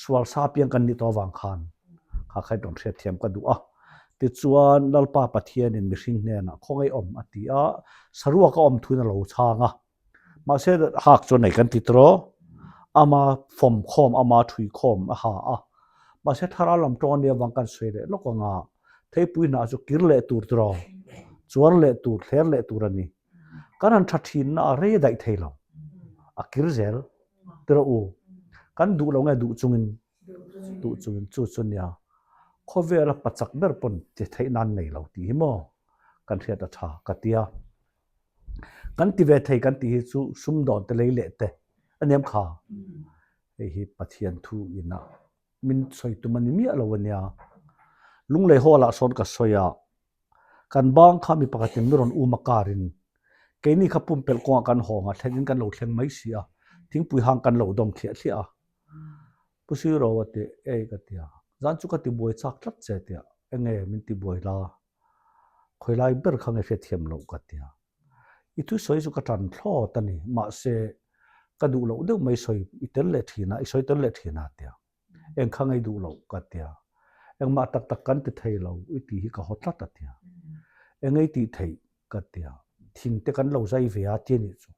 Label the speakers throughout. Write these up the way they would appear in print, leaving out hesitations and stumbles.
Speaker 1: Sual sa piang kan nih tawh avang khan kha kha rawn hriatthiam ka duh a. Tichuan Lalpa Pathianin mihring hnenah khawngaih awm a ti a, saruak a awm thuin a lo chhang a. Mahse hak chuan nei kan ti tawh, ama fawm khawm, ama thui khawm a ha a. Mahse thlarau lam tawng a nih avang kan sawi leh lawk ang a, theipui hnah chu kir leh tur tawh, chuar leh tur, thler leh tur a ni. Kan han tha thinna a rei daih thei lo, a kir zel tawh u. Kan duh lo nge duh chungin, duh chungin chu chu nia khawvela pachak ber pawn che theih nan nei lo tih hi maw kan hriat a tha ka tia. Kan ti ve thei kan tih hi chu sumdawn te lei leh te a niam kha. Hei hi Pathian thu ina min sawi tum a ni miah lo a nia. Lunglei hall ah sawn ka sawi a, kan bang kha mi pakhatin mi rawn um a karin keini kha pumpelh kawngah kan hawng a, thlenin kan lo thleng mai si a, thingpui hang kan lo dawm thliah thliah a. Pu Siro a ti, Ei ka ti a, zan chu ka ti buai chak tlat che tia, enge min ti buai la? Khawilai ber kha nge hriatthiam loh ka ti a. I thusawi chu ka tan thlawt a ni, mahse ka duh loh deuh mai sawi i tel leh thin a, i sawi tel leh thin a tia. Eng kha ngei duh loh ka tia. Engmah tak tak kan ti thei lo i tih hi ka haw tlat a tia. Eng ngei tih theih ka tia. Thing te kan lo zai ve a ti a nih chu.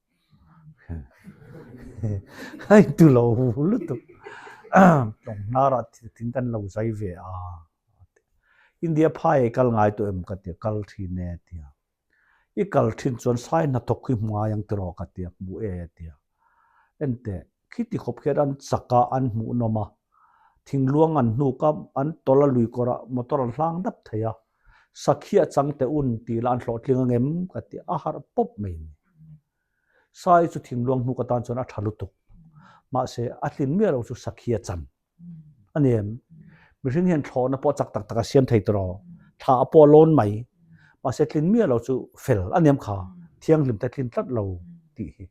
Speaker 1: A intu lo lutuk. Tlawng hnarah thing kan lo zai ve a. India phai ei kal ngai tawh em ka tia, kal thin e tia. I kal thin chuan sai hnathawk hi hmu ngai ang tiraw ka tia, hmu e tia. Enteh, khiti khawp khian an chak a, an hmuhnawm a, thingluang an hnuk a, an tawlh a lui kawr ah motor an hlang dap thei a, sakhi a chang teh un tih lah an hlawhtling ang em ka tia, a harh pawp mai ni. Sai chu thingluang hnuk atan chuan a tha lutuk, mahse a tlin miah lo chu sakhi a chan. A ni em? Mihring hian thlawhna pawh chak tak tak a siam thei tawh, thla a pawh a lawn mai. Mahse tlin miah lo chu fel a niam kha, thianghlim te tlin tlat lo tih hi.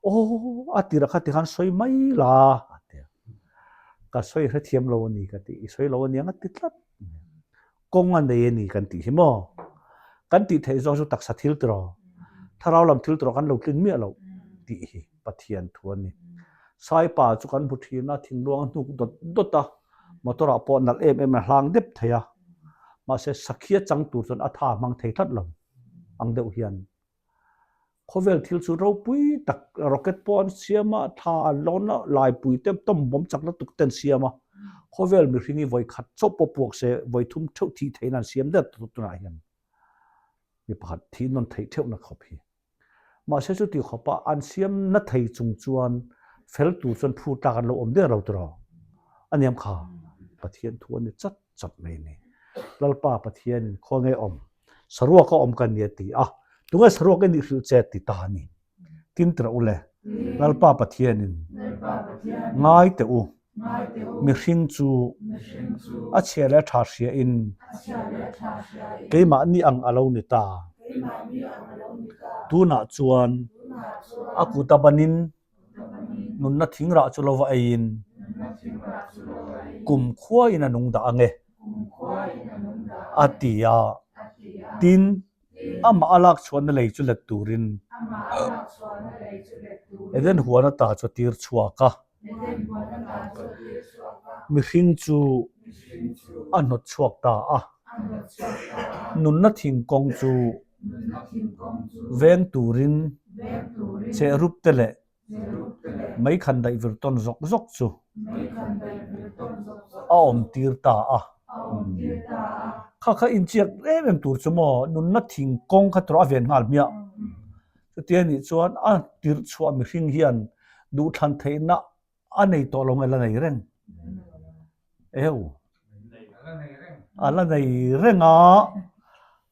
Speaker 1: Aw, a tirah kha tikhan sawi mai la a ti a. Ka sawi hrethiam lo a ni ka ti, i sawi lo a niang a ti tlat. Kawng a nei a ni kan tih hi maw? Kan tih theih zawk chu taksa thil tiraw, thlarau lam thil tiraw kan lo tlin miah lo tih hi Pathian thu a ni. Saipa chu kan hmu thin a, thingluang a hnuk dawt dawt a, motor ah pawh nalh em em a hlang dep thei a, mahse sakhia chang tur chuan a tha hmang thei tlat lo ang deuh hian Khawvel thil chu ropui tak rocket pawh an siam a, thla an lawn a, laipui te tawm bawm chak lutuk te an siam a. Khawvel mihring hi vawi khat chauh pawh puak se vawi thum theuh thih theihin an siam der tawh tunah hian mi pakhat thih nawn theih theuhna khawp hi. Mahse chuti khawpa an siam na thei chung chuan fel tur chuan phu tlak an lo awm der lo tiraw? A niam kha Pathian thu a ni chat chat mai a ni. Lalpa Pathianin khawnge awm Saruak a awm ka ni a ti a, tunge saruak i nih hrilh che ti ta a ni. Tin tirh u le, Lalpa Pathianin ngai teh u, mihring chu a chhia leh a tha hria in keimahni ang a lo ni ta. Tunah chuan a kut a banin Nunna thingrah chu lo va eiin kumkhuain a nung dah ang e, a ti a. Tin, amah a lak chhuahna lei chu let turin Eden huan ata chu a tir chhuak a. Mihring chu a hnawt chhuak ta a. Nunna thingkawng chu Veng turin chehrup te leh meikhan daih vir tawn zawk zawk chu a awm tir ta a. Kha kha inchiak em em tur chu maw nunna thing kawng kha tur a ven nghal hmiah. Chutia nih chuan a tirh chhuah mihring hian duhthlan theihna A nei tawh lo nge la nei reng? Heu. A la nei reng a,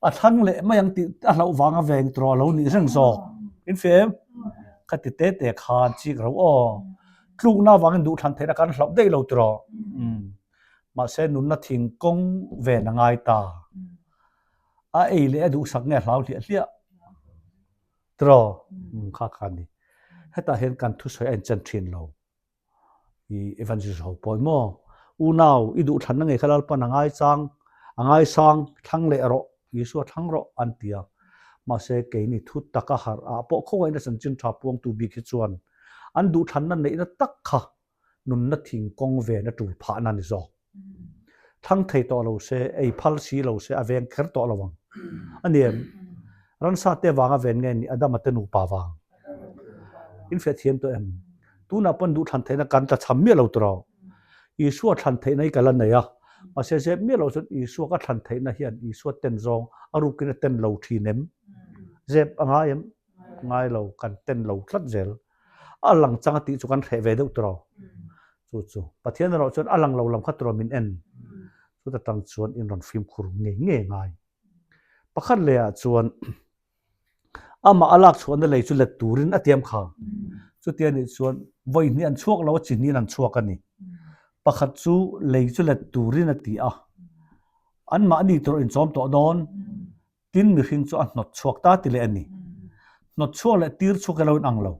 Speaker 1: a thlang leh mai ang tih a hlauh vang a veng tawh a lo nih reng zawk. In fem? Ka ti te te khan chik ro aw. Tlukna avangin duhthlan theihna kan hlauh daih lo tiraw. Mahse nunna thing kawng ven a ngai ta. A ei leh a duhsak nge a hlau hliah hliah. Tiraw? Kha kha a ni. Hetah hian kan thusawi a inchen thin lo. I evangelist ho pawi maw? Unau, i duhthlanna ngei kha Lalpan a ngaichang, a ngaisang, thlang leh rawh, Isua thlang rawh an ti a. Mahse, keini thu taka harh ah pawh khawngaihna chanchin tha puangtu bik hi chuan an duhthlanna neihna tak kha. Nunna thing kawng ven a tul phahna a ni zawk. Thlang thei tawh lo se, ei phal si lo se a veng kher tawh lo ang. A ni em? Ransa te vanga ven nge ni Adama te nupa vang? In hriat thiam tawh em? Tunah pawn duh thlan theihna kan tla cham miah lo tawh. Isua thlan theihna hi ka la nei a, mahse zep miah loh chuan Isua ka thlan theihna hian Isua ten zawng a rukin a ten lo thin em? Zep a ngai em? Ngai lo, kan ten lo tlat zel. A lang chang a tih chu kan hreh ve deuh tawh. Chu chu Pathian erawh chuan a lang lo lam kha tawh min en. Chuta tang chuan in rawn fimkhur ngei ngei ngai. Pakhat leh ah chuan amah a lak chhuahna lei chu let turin a tiam kha. Chutia nih chuan vawi hnih an chhuak lo a, chi hnihin an chhuak a ni. Pakhat chu lei chu let turin a ti a, anmahni tur inchawm tawh dawn. Tin mihring chu a hnawt chhuak ta ti leh a ni. Hnawt chhuak leh tir chhuak hi lo inang lo.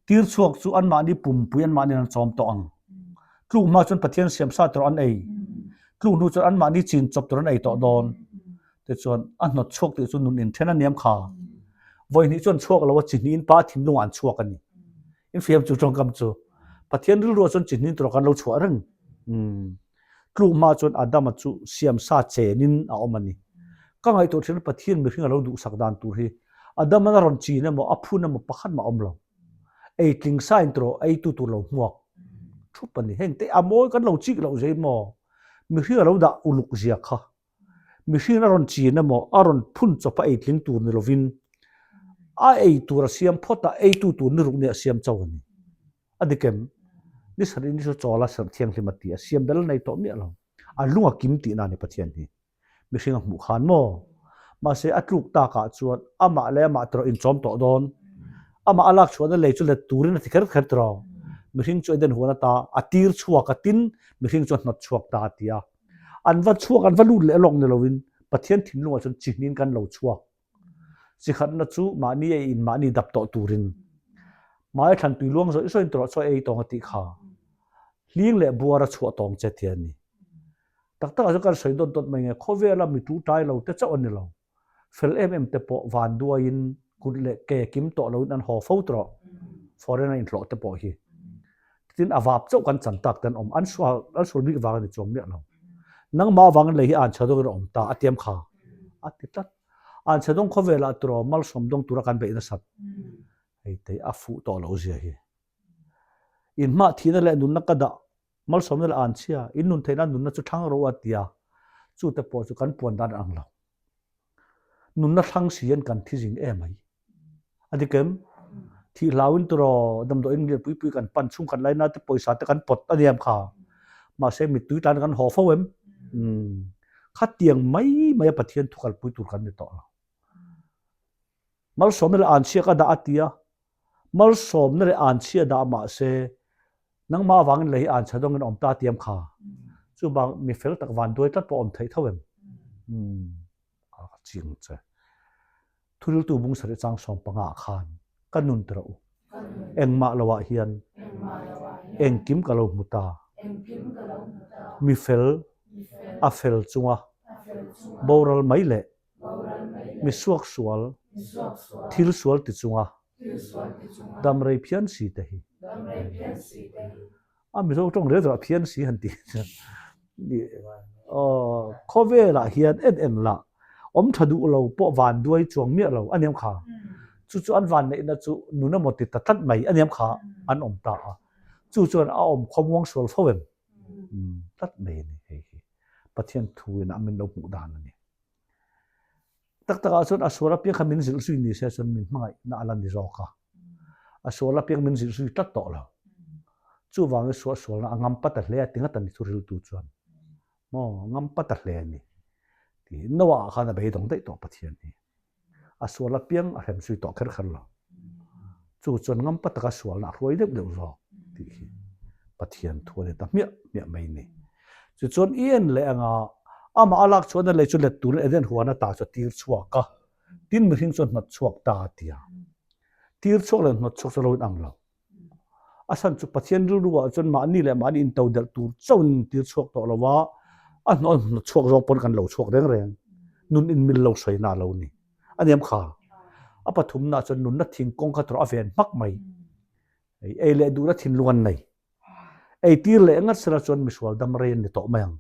Speaker 1: Tir chhuak chu anmahni pumpui anmahni an chawm tawh ang. Tluk hma chuan Pathian siamsa tur an ei. Tluk hnu chuan anmahni chin chawp tur an ei tawh dawn. Tichuan a hnawt chhuak tih chu nun inthen a niam kha. Vawi hnih chuan chhuak lo a chi hnihin pa thinlungah an chhuak a ni. In fiam chu tawngkam chu Pathian rilruah chuan chi hnihin tur kan lo chhuah reng. Umm. Tluk hma chuan Adama chu siamsa chenin a awm a ni. Ka ngaihtuah thin Pathian mihring a lo duhsak dan tur hi Adama'n a rawn chin emaw a phun emaw pakhat mah a awm lo. Ei tling sa in tawh eitu tur lo hmuak thup a ni. Heng te a mawi kan lo chik loh zai maw? Mihring a lo dah uluk zia kha. Mihring a rawn chin emaw a rawn phun chawp a ei tling tur ni lovin a ei tur a siam phawt a, eitu tur ni ruk ni a siam chauh a ni. A dik em? Ni sarih ni chu chawl a serh thianghlim a ti a, siam bel nei tawh miah lo. A lung a kim tihna a ni Pathian hi. Mihring a hmuh khan maw? Mahse a tluk takah chuan amah leh amah tawrh inchawm tawh dawn. Amah a lak chhuahna lei chu let turin a ti kher kher tawh. Mihring chu Eden huan ata a tir chhuak a, tin mihring chu a hnawt chhuak ta a ti a. An va chhuak, an va lut leh lawk ni lovin Pathian thinlungah chuan chihnin kan lo chhuak. Chikhatna chu mahni ei in mahni dap tawh turin hmai thlan tui luang zawih zawih in tawrh chaw ei tawng a tih kha hling leh buar a chhuah tawng che ti a ni. Tak takah chuan kan sawi dawt dawt mai nge khawvela mi tu tai lo te chauh a ni lo. Fel em em te pawh van duaiin kut leh ke kim tawh loin an haw fo tawh foreign a inhlawh te pawh hi. Tin a vap chauh kan chan tak te an awm an sual an sual bik vang a ni chuang miah lo. Nangmah avangin lei hi an chhe dawngin a awm ta a tiam kha a ti tlat. An chhe dawng khawvelah turaw malsawm dawng tura kan beih nasat hei te a fuh tawh loh zia hi. In hmah thihna leh nunna ka dah malsawmna leh an chhia in nun theihna nunna chu thlang ro a tia chu te pawh chu kan puan dan ang lo. Nunna thlang si hian kan thi zing em mai. A dik em? Thih hlauin turaw damdawiin lian pui pui kan pan chhung khat laina te pawisa te kan pawt a niam kha. Mahse mittui tlan kan haw fo em? Umm. Khatiang mai mai a Pathian thu kalpui tur kan ni tawh lo. Malsawmna leh anchhia ka dah a ti a, malsawmna leh anchhia dah mahse nangmah avangin lei hi anchhia dawngin a awm ta tiam kha. Chubang mi fel tak van duai tlat pawh a awm theih tho em? Umm. Ka ching che. Thuriltu bung sarih chang 15 ah khan ka nun ti rawh u. Engmah lo ah hian engkim ka lo hmu ta. Mi fel a fel chunga boral mai leh mi suaksual thil sual ti chunga damrei phian si te hi. A Mizo tawng rel rah phian si han ti aw khawvelah hian en en lah awm tha duh lo pawh van duai chuang miah lo a niam kha chu chu an van neihna chu nun emaw ti ta tlat mai a niam kha an awm ta a chu chuan a awm khawmuang sual fo em tlat mai a ni hei hi Pathian thu in a min lo hmuh dan a ni. Tak takah chuan a sual apiang kha min zilh zui ni se chuan min hmangaihna a la ni zawk a. A sual apiang min zilh zui tlat tawh lo. Chuvangin sual sualna a ngam pat a hle a ti ngat a ni thuriltu chuan. Maw, a ngam pat a hle a ni. Ti Noah ah khan a beidawng daih tawh Pathian hi. A sual apiang a hrem zui tawh kher kher lo. Chu chuan ngam pat taka sualna a hruai deuh deuh zawk tih hi Pathian thu a ni ta hmiah hmiah mai ni. Tichuan i en leh anga amah a lak chhuahna lei chu let turin Eden huan ata chu a tir chhuak a, tin mihring chu a hnawt chhuak ta a ti a. Tir chhuak leh hnawt chhuak chu lo inang lo. A chhan chu Pathian rilru ah chuan mahni leh mahni into delh tur chauhin tir chhuak tawh lo a, a hnawh hnawt chhuak zawk pawn kan lo chhuak reng reng. Nun inmil lo sawi na a lo ni. A niam kha. A pathumna chuan nunna thingkawng kha tawrh a ven hmak mai. Ei leh duhna thinlung an nei. Ei tir leh ngat sela chuan misual dam rei an ni tawh mai ang.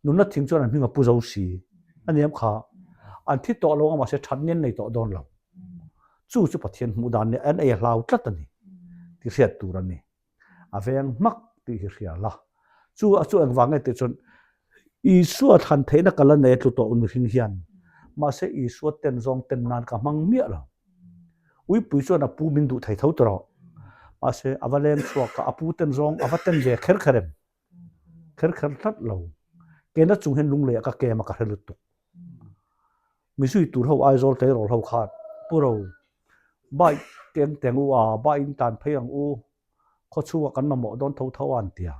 Speaker 1: Nunna thing chuan an hming a pu zo si. A niam kha. An thi tawh lo ang mahse that nen nei tawh dawn lo. Chu chu Pathian hmuh dan nih an ei a hlau tlat a ni tih hriat tur a ni. A veng hmak tih hi hria la. Chu a chu engvang nge tih chuan Isua thlan theihna ka la nei a tlu tawh mihring hian. Mahse Isua ten zawng ten nan ka hmang miah lo. Uipui chuan a pu min duh thei tho tawh. Mahse a va leng chhuak a, a pu ten zawng a va ten ve kher kher em? Kher kher tlat lo. Kena chung hian lunglei ah ka kem a ka hre lutuk. Mizui tur ho Aizawl tleirawl ho khan Pu Ro, bike keng teng u a, bike in tlan phei ang u, khawchhungah kan mamawh dawn tho tho a an ti a.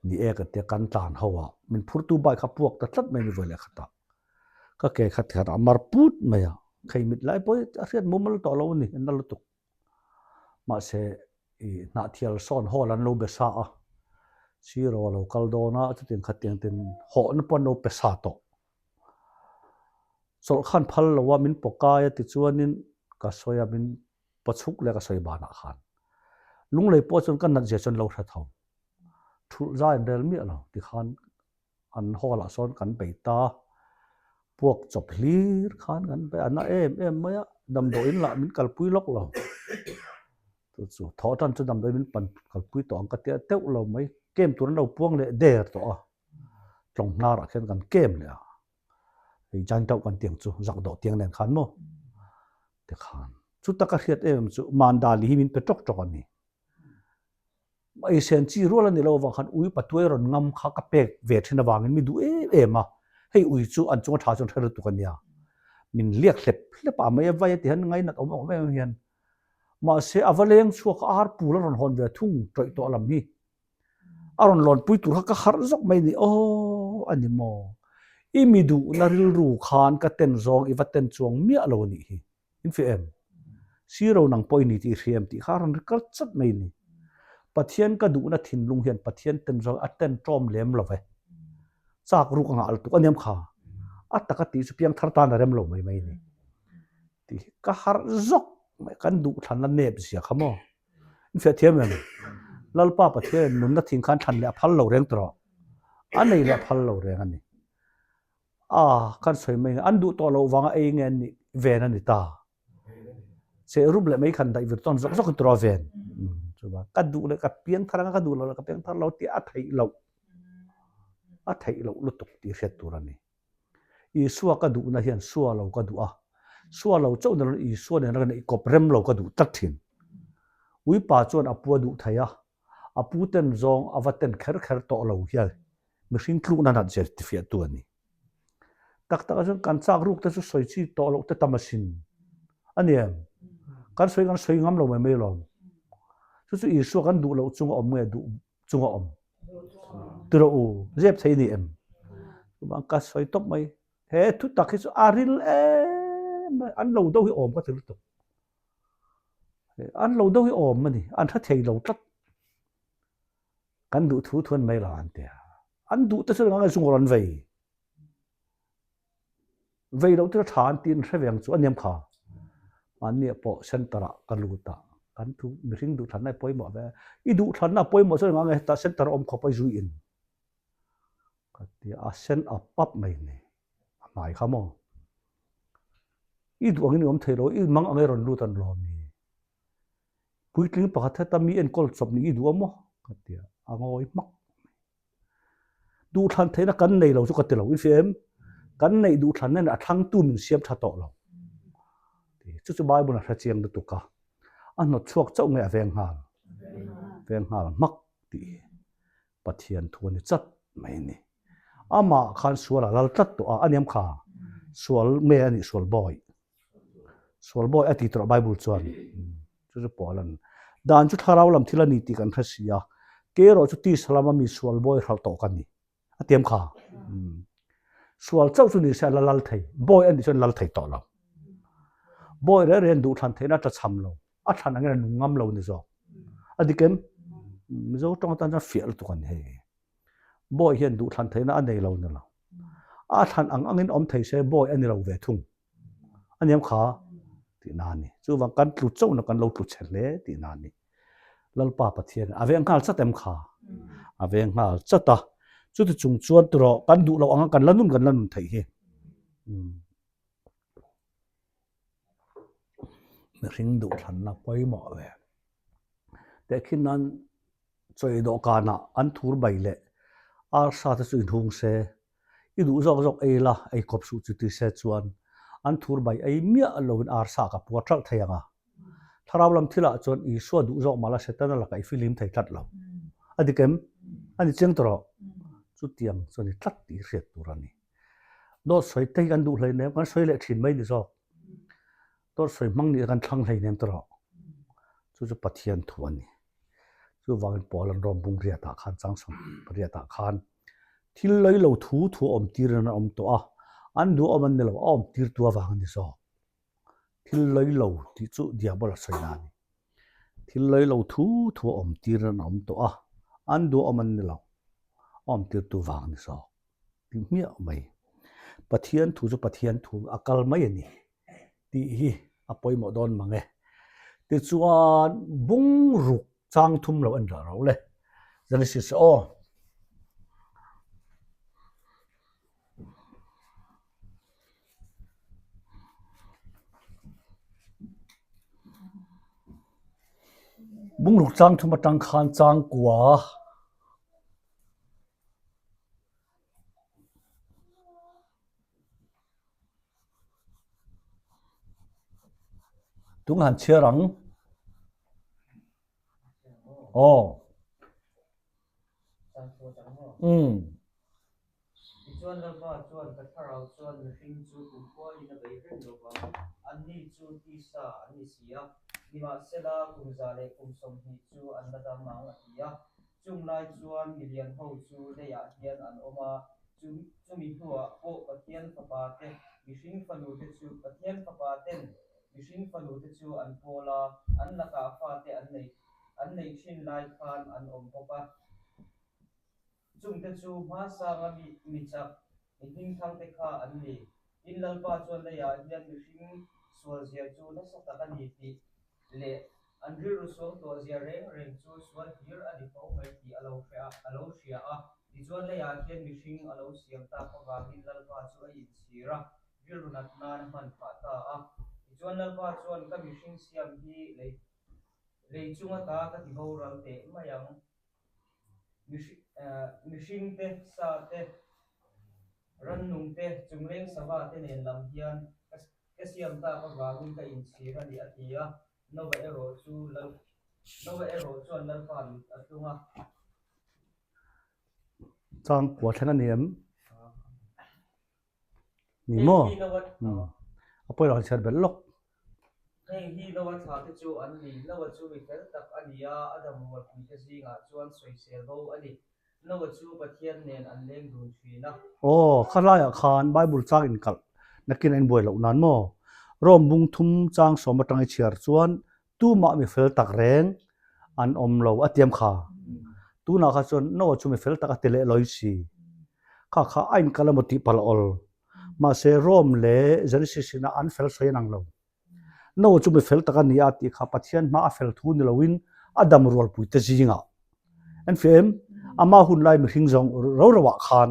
Speaker 1: Ni e ka tia kan tlan ho a, min phurtu bike kha puak ta tlat mai ni vawi leh khatah. Ka ke khat khat a mar put mai a, khei mit lai pawh hi a hriat mumal tawh lo a ni, a na lutuk. Mahse i hnahthial sawn hall an lo be sa a, siro a lo kal dawn a, chutiang khatiang ten hawhna pawh an lo pe sa tawh. Chawlh khan phal lo a, min pawkai a tichuanin ka sawi a, min pawchhuk leh ka sawi banah khan. Lunglei pawh chuan ka nat zia chuan lo hre tho. Thulh zai an rel miah lo tikhan an hall ah sawn kan bei ta. Puak chawp hlir khan kan bei a, na em em mai a, damdawiin lah min kalpui lawk lo. Chu chu thawh tan chu damdawiin min pan kalpui tawh ang ka tia teuh lo mai. Kem tur an lo puang leh der tawh a, tlawng hnarah khian kan kem leh a. Hei giant tauh kan tiang chu zak dawh tiang nen khan maw te khan. Chu taka hriat em em chu Mandali hi min pe tawk tawk a ni. Ei sen chi rual a ni lo avang khan ui patuai rawn ngam kha ka pek ve thin avangin mi duh em em a, hei ui chu an chunga tha chuan hre lutuk a nia. Min liak hlep hlep a, mai a vai a ti hian ngainat awm awm em em hian. Mahse a va leng chhuak a ar pul a rawn hawn ve thung tawih tawh lam hi. A rawn lawnpui tur kha ka harh zawk mai ni aw a ni maw? I mi duhna rilru khan ka ten zawng i va ten chuang miah lo a nih hi. In fiah em? Siro nang pawh i ni tih i hria em tih kha a rawn ri kal chat mai ni. Pathian ka duhna thinlung hian Pathian ten zawng a ten ṭawm lem lo ve. Chak ruk a ngah lutuk a niam kha. A taka tih chu piangthar tan a rem lo mai mai ni. Tih hi ka harh zawk mai kan duhthlanna nep zia kha maw? In fiah thiam em? Lalpa Pathian in nunna thing khan thlan leh a phal lo reng tawh. A nei leh a phal lo reng a ni. A khan sawi mai an duh tawh loh vanga ei nge an nih ven a ni ta. Cheh rum leh mai khan daih vir tawn zawk zawk in tawh a ven. Chuba ka duh leh ka piang thar anga ka duh lo leh ka piang thar lo tih a theih loh. A theih loh lutuk tih hriat tur a ni. Isua ka duhna hian sua lo ka duh a, sua lo chauh nilo Isua nena ka neih kawp rem lo ka duh tlat thin. Uipa chuan a pu a duh thei a, a pu ten zawng a va ten kher kher tawh lo hian mihring tlukna nat zir tifiahtu a ni. Tak tak ah chuan kan chak ruk te chu sawi chi tawh loh te tam asin a ni em? Kan sawi kan sawi ngam lo mai mai lawm. Chu chu Isua kan duh loh chunga awm nge duh chunga awm ti rawh u zep thei ni em chuvang ka sawi tawp mai he thu tak hi chu a ril em mai an lo do hi awm ka ti lutuk an lo do hi awm a ni an hre thei lo tlat kan duh thu thu an mai lo an tia an duh te chu ngang zung rawn vei Vei loh chu tha an tiin hre ve ang chu a niam kha. Mahni ah pawh center ah ka lut a, kan thu mihring duhthlanna hi pawimawh ve. I duhthlanna a pawimawh chuan engah nge hetah center a awm khawp a i zui in? Ka ti a, a sen ap ap mai ni. A hmai kha maw? I duh angin i awm thei lo, i mang ang i rawn lut an lawm i. Puitling pakhat heta mi enkawl chawp nih i duh a maw? Ka ti a, a ngawi hmak mai. Duhthlan theihna kan nei lo chu ka ti lo, i hria em? Kan neih duhthlanna nen a thlangtu min siam tha tawh lo. Chu chu Bible a hre chiang lutuk a, a hnawt chhuak chauh nge a veng nghal? Veng nghal hmak tih hi Pathian thu a ni chat mai a ni. Amah khan sual a lal tlat tawh a, a niam kha sual nge a nih sual bawi? Sual bawi a ti tawh Bible chuan chu chu pawl an dan chu thlarau lam thil a ni tih kan hre si a, kei erawh chu tisa lama mi sual bawi hralh tawh ka ni a tiam kha. Sual chauh chu ni se a la lal thei, bawi a nih chuan lal thei tawh lo. Bawi reng reng duhthlan theihna a tachham lo, a thlan angin a nung ngam lo ni zawk. A dik em? Mizo tawng atan chuan fiah lutuk a ni hei. Bawi hian duhthlan theihna a nei lo ni lo. A thlan ang angin awm thei se bawi a ni lo ve thung. A niam kha tihna a ni. Chuvang kan tlu chauhna kan lo tlu chhe hle tihna a ni. Lalpa Pathian a veng nghal chat em kha? A veng nghal chat a. Chuti chung chuan turaw kan duh loh anga kan la nun kan la nun theih hi. Mihring duhthlanna pawimawh ve. Tehkhin nan chawi dawhkanah an thur bai leh arsa te chu inhung se, i duh zawk zawk ei la, ei kawp suh chu ti se chuan an thur bai ei miah loin arsa ka puar ṭalh thei ang a. Thlarau lam thilah chuan Isua duh zawk mah la Setana lakah i filim thei tlat lo. A dik em? A ni chiang tawh rawh. Chutiang chu a ni tlat tih hriat tur a ni. Dawt sawi te hi kan duh hleinem, kan sawi leh thin mai ni zawk. Dawt sawi hmang nih kan thlang hleinem tawh rawh. Chu chu Pathian thu a ni. Chuvangin Paul an rawm bung riatah khan chang 18 ah khan thil lei lo thu thu a awm tir in an awm tawh a, an duh awm an ni lo, a awm tir tu avang a ni zawk. Thil lei lo tih chu diabol a sawi na a ni. Thil lei lo thu thu a awm tir in an awm tawh a, an duh awm an ni lo, a awm tir tu vang a ni zawk. Tih hmiah mai. Pathian thu chu Pathian thu a kal mai a ni tih hi a pawimawh dawn mang e. Tichuan bungruk chang thum lo en rah rau le. Genesis aw. Bungruk chang thum atang khan chang kua. Tung han chhiar ang. Aw. Umm.
Speaker 2: Tichuan Lalpa chuan ka thlarau chuan mihring chu kumkhuain a bei reng lo vang, anni chu tisa an ni si a, nimahsela kum za leh kum 20 chu an la dam ang a ti a. Chung lai chuan milian ho chu leiah hian an awm a, chumi hnuah pawh Pathian fapa te mihring fanu te chu Pathian fapa ten mihring fanu te chu an pawl a, an lakah fate an nei an neih thin lai khan an awm bawk a. Chungte chu hmasanga mi mi chak, mi hmingthangte kha an ni. Tin, Lalpa chuan leiah hian mihring sualzia chu nasa tak a ni tih leh an rilru suang tuahzia reng reng chu sual hlir a ni fo mai tih a lo hre a lo hria a. Tichuan leiah hian mihring a lo siam tak avangin Lalpa chu a inchhir a, rilru nat nan a hman phah ta a. Tichuan Lalpa chuan ka mihring siam hi lei lei chunga ta ka ti boral teh mai ang. Mihring te, sa te, rannung te, chungleng sava te nen lam hian ka siam tak avangin ka inchhir a ni a ti a, Nova erawh chu Lal Nova erawh chuan Lalpa mit a tlung a.
Speaker 1: Changkua thleng a ni em? Ni maw? A pawi lo han chhiar belh lawk.
Speaker 2: Heng hi Noa thla te chu an ni. Noa chu mi fel tak a ni a, a dam rualpui te zingah chuan sawisel bo a ni. Noa chu Pathian nen an leng dun thin a.
Speaker 1: Aw, kha laiah khan Bible chang inkalh nakin a inbuai loh nan maw? Rome bung thum chang sawm atang i chhiar chuan tumah mi fel tak reng an awm lo a tiam kha. Tunah kha chuan Noa chu mi fel tak a ti leh lawi si. Kha kha a inkal emaw tih palh awl. Mahse Rome leh Genesis ina an fel sawi an ang lo. Noa chu mi fel tak a ni a tih kha Pathian hma a fel thu ni loin a dam rualpui te zingah an fiah em? Ama hun lai mihring zawng ro ro ah khan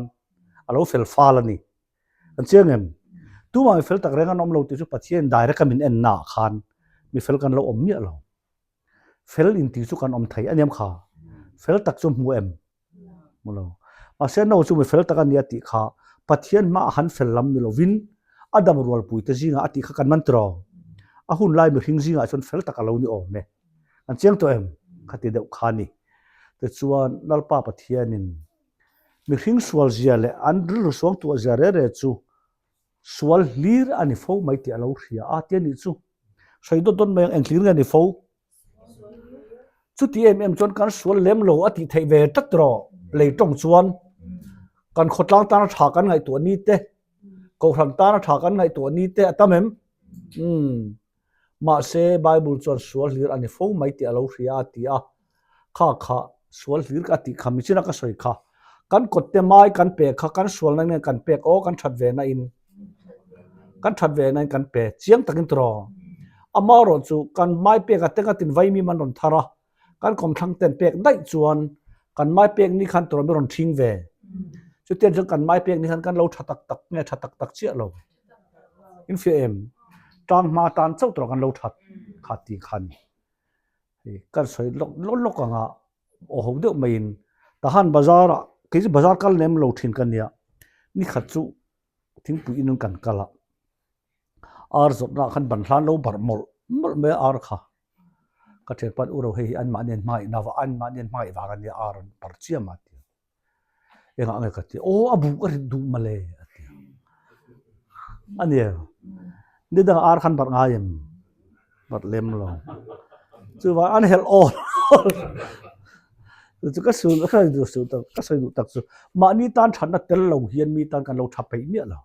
Speaker 1: a lo fel fal a ni. Kan chiang em? Tumah mi fel tak reng an awm lo tih chu Pathian direct a min en naah khan mi fel kan lo awm miah lo. Fel intih chu kan awm thei a niam kha. Fel tak chu hmu em? Hmu lo. Mahse no chu mi fel tak a nia tih kha Pathian hmaah han fel lam ni lovin a dam rualpui te zingah a tih kha kan man tiraw? A hun lai mihring zingah chuan fel tak a lo ni awm e. Kan chiang tawh em? Kha ti deuh kha a ni. Tichuan Lalpa Pathianin mihring sual zia leh an rilru suang tuah zia re re chu sual hlir a ni fo mai tih a lo hria a ti a nih chu. Sawi dawt dawt mai ang eng hlir nge a ni fo? Chuti em em chuan kan sual lem lo a tih theih ve tlat rawh lei tawng chuan kan khawtlang tana tha kan ngaihtuah ni te kohhran tana tha kan ngaihtuah ni te a tam em? Umm mahse Bible chuan sual hlir a ni fo mai tih a lo hria a ti a kha kha sual hlir a tih kha michina ka sawi kha kan kawt te mai kan pe kha kan sualna nge kan pek aw kan that ve na in kan that ve na in kan pe chiang takin tiraw amaherawh chu kan mai pek a teng a tin vaimim an rawn thar a. Kan kawmthlang ten pek daih chuan kan mai pek ni khan tur mi rawn ṭhing ve. Chutiang chuan kan mai pek ni khan kan lo ṭha tak tak nge ṭha tak tak chiah lo. In fiah em? Ṭang hma tan chauh tur kan lo ṭhat kha ti khan hei kan sawi lawk lawk lawk ang a aw ho deuh maiin Tahan bazar ah kei chu bazar kal lem lo ṭhin ka nia nikhat chu thingpui in kan kal a ar zawrhna ah khan ban hlan lo barh mawlh mawlh mai a ar kha ka thianpa u ro hei hi anmahni an hmangaihna vang anmahni an hmangaih vang ania ar an barh chiam a ti a engah nge ka ti a aw a buh ka rit duh mawle a ti a a ni em ni dangah ar khan barh ngai em barh lem lo chuvang an helh awl chu chu ka sawi ka sawi duh suh tak ka sawi duh tak chu mahni tan thatna tel lo hian mi tan kan lo tha peih miah lo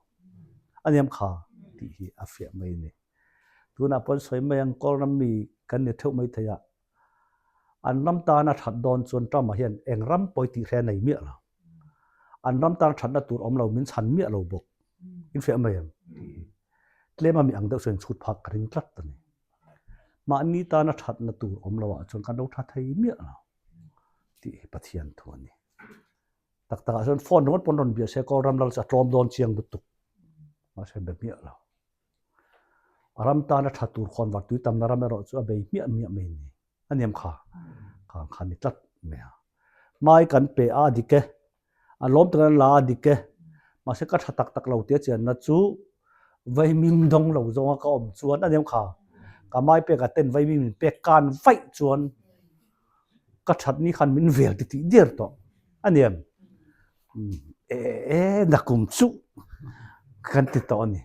Speaker 1: a niam kha tih hi a fiah mai a ni tunah pawh an sawi mai ang kawlram mi kan ni theuh mai thei a an ram tana that dawn chuan Trump-a hian eng ram pawi tih hre nei miah lo an ram tana thatna tur awm lo min chhan miah lo bawk in fiah mai ang tih hi tlem a mi ang deuh chuan chhut phak ka ring tlat a ni mahni tana thatna tur awm lo ah chuan kan lo tha thei miah lo tih hi Pathian thu a ni tak takah chuan phone ringawt pawn rawn bia se Kawlram lal chu a tlawm dawn chiang lutuk mahse be miah lo. A ram tana tha tur khawn var tui tamna ram erawh chu a bei hmiah hmiah mai ni. A niam kha khang kha ni tlat mai a. Mai kan pe a a dik e, an lawm takin an la a dik e, mahse ka tha tak tak lo tia chianna chu vaimim dawng lo zawnga ka awm chuan a niam kha ka mai pek a ten vaimim min pek kan vaih chuan ka that ni khan min vel ti tih der tawh a niam. E e nakum chu kan ti tawh a ni.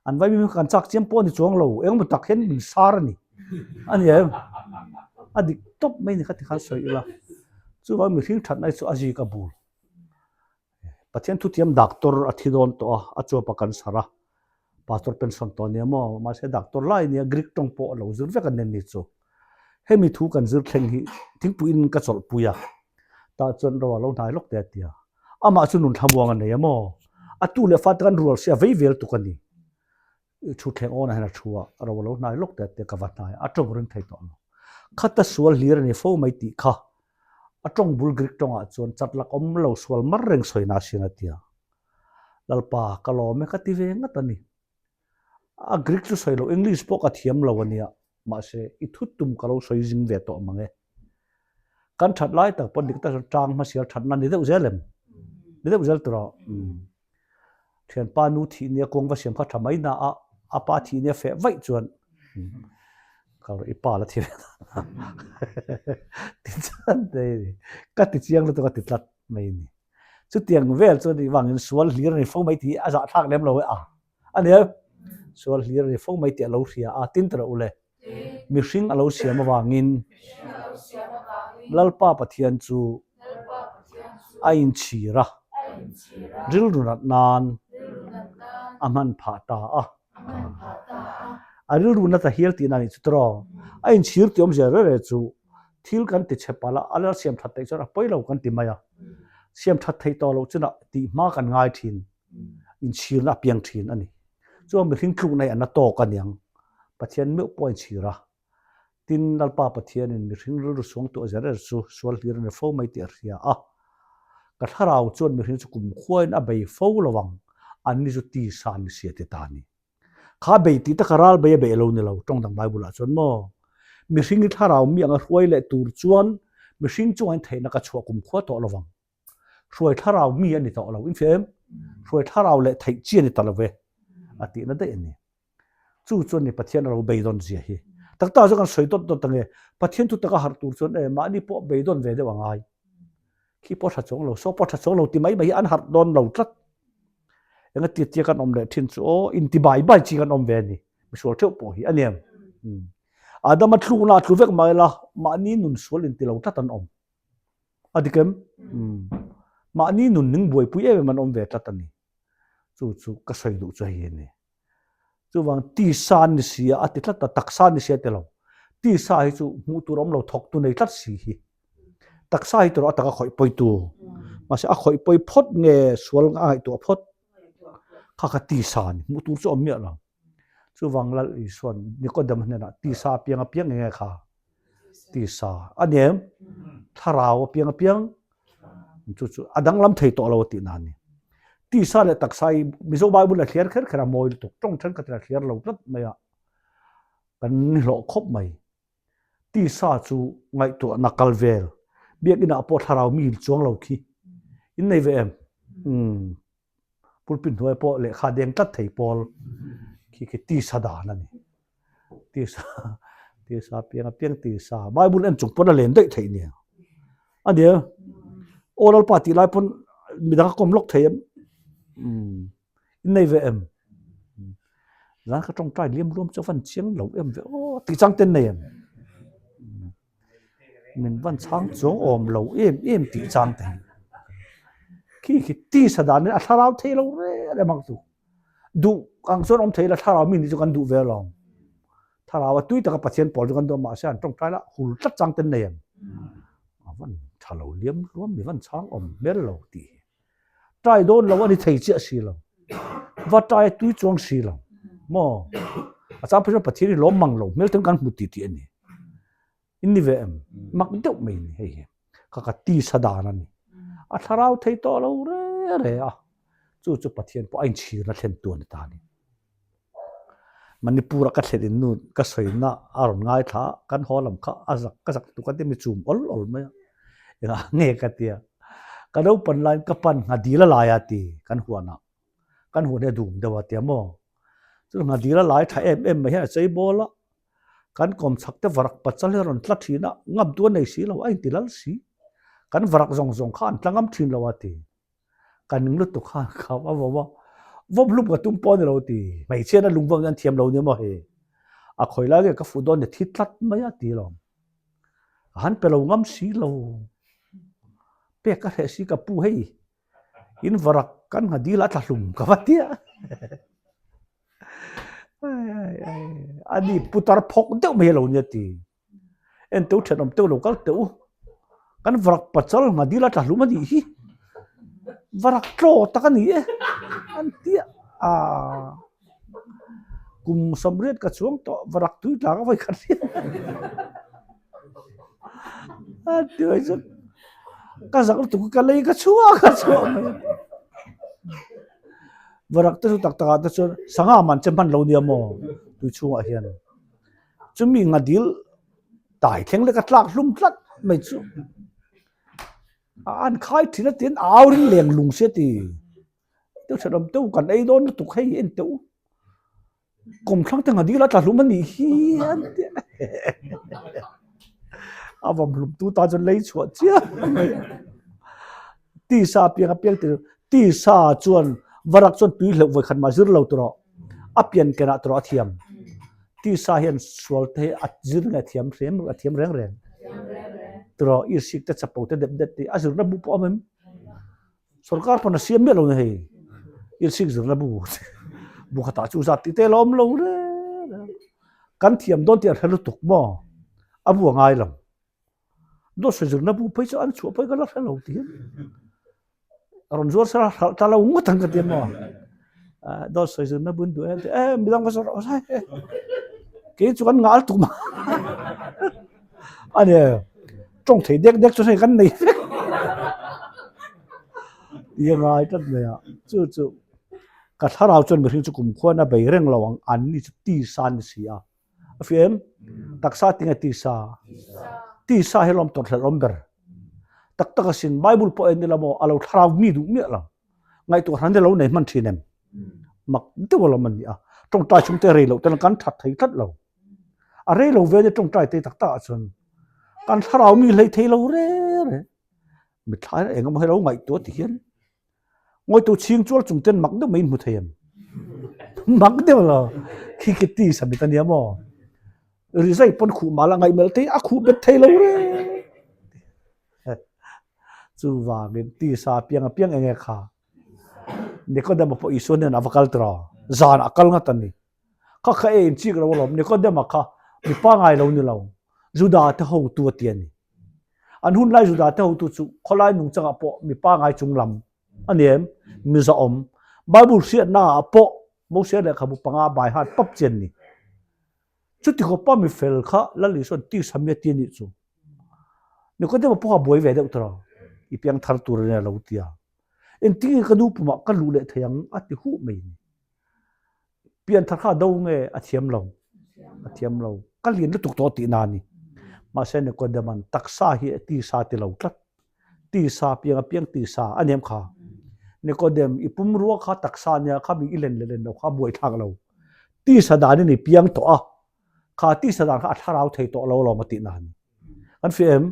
Speaker 1: An vaimim kha kan chak chiam pawh a ni chuang lo, engemaw tak hian min sar a ni. A ni em? A dik tawp mai ni kha ti khan sawi ila. Chuvang mihring thatna hi chu a zik a bul. Pathian thuthiam doctor a thi dawn tawh a, a chuap a kan sar a. Pastor pension tawh a nia maw? Mahse doctor lai a nia, Greek tawng pawh a lo zir vek a nen ni chu. Hemi thu kan zir thleng hi thingpuiin ka chawlhpui a, tah chuan ro a lo hnai lawk teh a ti a. Amah chu nun thlamuang a nei a maw? A tu leh fate kan rual sia vei vel tuk a ni. I thu thleng awnah hian a thu a, ro a lo hnai lawk teh a ti a, ka va hnai a, a tawng ring thei tawh lo. Khata sual hlir a ni fo mai tih kha a tawng bul Greek tawngah chuan chat lak awm lo sual mar reng sawina a sin a ti a. Lalpa, ka lawm e ka ti ve ngat a ni. A Greek chu sawi lo, English pawh ka thiam lo a nia, mahse i thu tum ka lo sawi zing ve tawh mang e. Kan that lai tak pawh dik tak chuan tang hmasial thatna ni deuh zel em? Ni deuh zel tawh. Thianpa nu thih nia kawng va siam kha tha mai na a, a pa thih nia feh vaih chuan ka i pa la thi ve ta. Ti chuan ka ti chiang lutuk a ti tlat mai a ni. Chutiang vel chuan nih vangin sual hlir a ni fo mai tih a zahthlak lem lo e a. A nia, sual hlir a ni fo mai tih a lo hria a, tin tawh ule. Mihring a lo siam avangin Lalpa Pathian chu a inchhir a, rilru nat nan a hman phah ta a. A rilru nat a hial tihna a nih chu tawh. A inchhir tih awmzia reng reng chu thil kan ti chhe palh a, a lal siam that theih chuan a pawi lo kan ti mai a, siam that theih tawh loh chunah tih hma kan ngai thin, inchhirna a piang thin a ni. Chuan mihring tlukna hi a na tawk a niang, Pathian meuh pawh a inchhir a. Tin, Lalpa Pathianin mihring rilru suangtuah zer er chu sual hlir a ni fo mai tih a hria a. Ka thlarau chuan mihring chu kumkhuain a bei fo lo ang, anni chu tisa ni si a ti ta a ni. Kha bei tih taka ral bei a bei lo ni lo, tawng dang Bible ah chuan maw? Mihring hi thlarau mi anga hruai leh tur chuan mihring chungah in theihna ka chhuah kum khua tawh lovang. Hruai thlarau mi a ni tawh lo, in hria em? Hruai thlarau leh theih chi a ni ta lo ve, a tihna daih a ni. Chu chuan ni Pathian a lo beidawn zia hi. Tak tak chuan kan sawi dawt dawt ange, Pathian thu taka harh tur chuan e mahni pawh beidawn ve deuh a ngai. Khi pawh tha chuang lo, saw pawh tha chuang lo ti mai mai hi an harh dawn lo tlat. Enga tia tia kan awm leh thin chu aw, inti bai bai chi kan awm ve a ni. Misual theuh pawh hi a ni em? Adama tlukna a tlu vek mai la, mahni nun sual inti lo tlat an awm. A dik em? Mahni nun ning buaipui em em an awm ve tlat a ni. Chu chu ka sawi duh chu hei a ni. Chuvang tisa an ni si a, a ti tlat a, taksa an ni si a ti lo. Tisa hi chu hmuh tur awm lo, thawktu nei tlat si hi. Taksa hi tawrh a taka khawih pawitu. Mahse a khawih pawi phawt nge sual a ngaihtuah phawt. Kha kha tisa a ni, hmuh tur chu awm miah lo. Chuvang Lal Isuan Nikodem hnenah tisa a piang a piang nge nge kha? Tisa. A ni em? Thlarau a piang a piang. Chu chu a danglam thei tawh lo a tihna a ni. Tisa leh taksa hi Mizo Bible a thliar kher kher a mawi lutuk. Tawng thenkhatin a thliar lo tlat mai a. Kan hlawh khawp mai. Tisa chu ngaihtuahna kal vel. Biakinah pawh thlarau mi chuang lo khi. In nei ve em? Umm. Pulpit hnuai pawh lehkha deng tlat thei pawl khi khi tisa dan a ni. Tisa tisa piang a piang tisa. Bible en chung pawn a len daih theih nia. A nia. Aw Lalpa tih lai pawn midang a kawm lawk thei em? Umm. In nei ve em? Zan ka tawngtai liam luam chu a van chiang lo em ve aw tih chang ten nei em? Min van chhang chuang awm lo em em tih chang te hi. Khi khi tisa dan in a thlarau thei lo reng reng ang chu. Duh ang chuan awm thei la thlarau mi nih chu kan duh ve alawm. Thlarau a tui taka Pathian pawl chu kan duh a mahse an tawngtai la hul tlat chang ten nei em? A van tha lo liam luam mi van chhang awm hmel lo tih hi. Tai dawn lo a ni thei chiah si lo. Va tai a tui chuang si lo. Maw? A chang phei chuan Pathian hi lawm mang lo hmel ten kan hmu tih tih a ni. In ni ve em? Mak deuh mai ni hei hi. Ka ka tisa dan a ni. A thlarau thei tawh lo re re a. Chu chu Pathian pawh a inchhirna thlen tu a ni ta a ni. Manipur a ka thlen in nu ka sawina a rawn ngaithla a, kan haw lam kha a zak ka zak tuk a ti mi chum awl awl mai a, engah nge ka tia, ka naupan laiin ka pan nghadil a lai a ti kan huanah, kan huan hi a dum deuh a tia maw, chu nghadil a lai tha em em mai hian a chei bawl a, kan kawm chhak te varak pachal hi a rawn tla thin a, ngam tu a nei si lo a inti lal si, kan varak zawng zawng kha an tla ngam thin lo a ti. Ka ning lutuk khan ka a vawm a, vawm hlum ka tum pawh a ni lo ti. Hmeichhia na lung vawm hian thiam lo nia maw hei. A khawi lai nge ka fuh dawn ni thi tlat mai a ti lawm. Ka han pe lo ngam si lo. Pek ka hreh si ka pu hei. In varak kan ngha dil a tla hlum ka va tia. Ani putar phawk deuh mai a lo nia ti. En teuh thenawm teuh lo kal teh u. Kan varak pachal ngha dil a tla hlum a nih hi. Varak tlaw tak a ni e. An ti a. Kum samriat ka chuang tawh varak tui tla ka vawi khat hriat. A ti mai chuan ka zak lutuk ka lei ka chhuak ka chhuak mai. Varak te chu tak tak ah te chuan sangha man che hman lo nia maw tui chhungah hian. Chumi ngadil tai thleng lek a tlak hlum tlat mai chu a an khai thin a tin au ring leng lung sia ti deuh thenawm teuh kan ei dawn lutuk hei en teuh kum thlang te ngadil a tla hlum a nih hi an ti a vawm hlum tu ta chuan lei chhuah chiah mai tisa piang a piang tir tisa chuan varak chuan tui hleuh vawi khat mah zir lo tur aw a pian kenah tur a thiam. Tisa hian sual te hi a zir nge a thiam hriam a thiam reng reng. Tiraw irsik te chapo te dep det tih a zirna bu pawh a awm em? Sorkar pawn a siam miah lo ni hei. Irsik zirna bu bu khatah chu zat tih te a la awm lo reng reng. Kan thiam dawn tih a hre lutuk maw? A bu a ngai lo. Dawt sawi zirna bu phei chu an chhuah phei ka la hre lo ti hian rawn zuar sela hralh ta lo ngawt ang ka ti maw dawt sawi zirna bun duh em e midang va zawrh rawh se kei chu kan ngal tum a ni tawng thei dek dek chu hei kan nei vek ti a ngai tlat mai a chu chu ka thlarau chuan mihring chu kumkhuan a bei reng lo ang an ni chu tisa a ni si a. A fi em? Taksa tinge tisa? Tisa hi lawm tawrhhlelh awm ber. Tak tak asin Bible pawh en ila maw a lo thlarau mi duh miah lo. Ngaihtuah hran hi lo nei hman thin em? Mak deuh alawm an ni a. Tawngtai chhungte rei loh ten kan that thei tlat lo. A rei lo ve nia tawngtai te tak tak ah chuan kan thlarau mi hlei thei lo re re. Mitthla hian engemaw hi lo ngaihtuah ti hian Ngawitu chhing chual chung ten mak deuh mai in hmu thei em? Mak deuh lo. Khi khi ti samit a nia maw? Rizai pawn khuh mah la ngaihmelh te hi a khuh bet thei lo re. Chuvangin tisa piang a piang enge kha? Nikodema pawh Isua nen a va kal tiraw? Zan a kal ngat a ni. Kha kha e in chik lo alawm. Nikodema kha mi pangai lo ni lo. Juda te hotu a ti a ni. An hun lai Juda te hotu chu khawlai nungchangah pawh mi pangai chung lam a ni em? Mi zahawm. Bible hriatna ah pawh Moses lehkhabu panga bai hat pap chi an ni. Chuti khawpa mi fel kha Lal Isua'n tisa mi a ti a nih chu. Nikodema pawh kha a buai ve deuh tawh a, i piang thar tur a nia lo ti a. Engtin nge ka nu pumah ka luh leh thei ang a ti huh mai ni. Pian thar kha a do nge a thiam lo? A thiam lo. Ka lian lutuk tawh tihna a ni. Mahse Nikodema'n taksa hi tisa ti lo tlat. Tisa piang a piang tisa a niam kha. Nikodem i pumrua kha taksa nia kha mi i len leh len lo kha buaithlak lo. Tisa danin i piang tawh a, kha tisa dan kha a thlarau thei tawh lo alawm a tihna a ni. Kan hria em?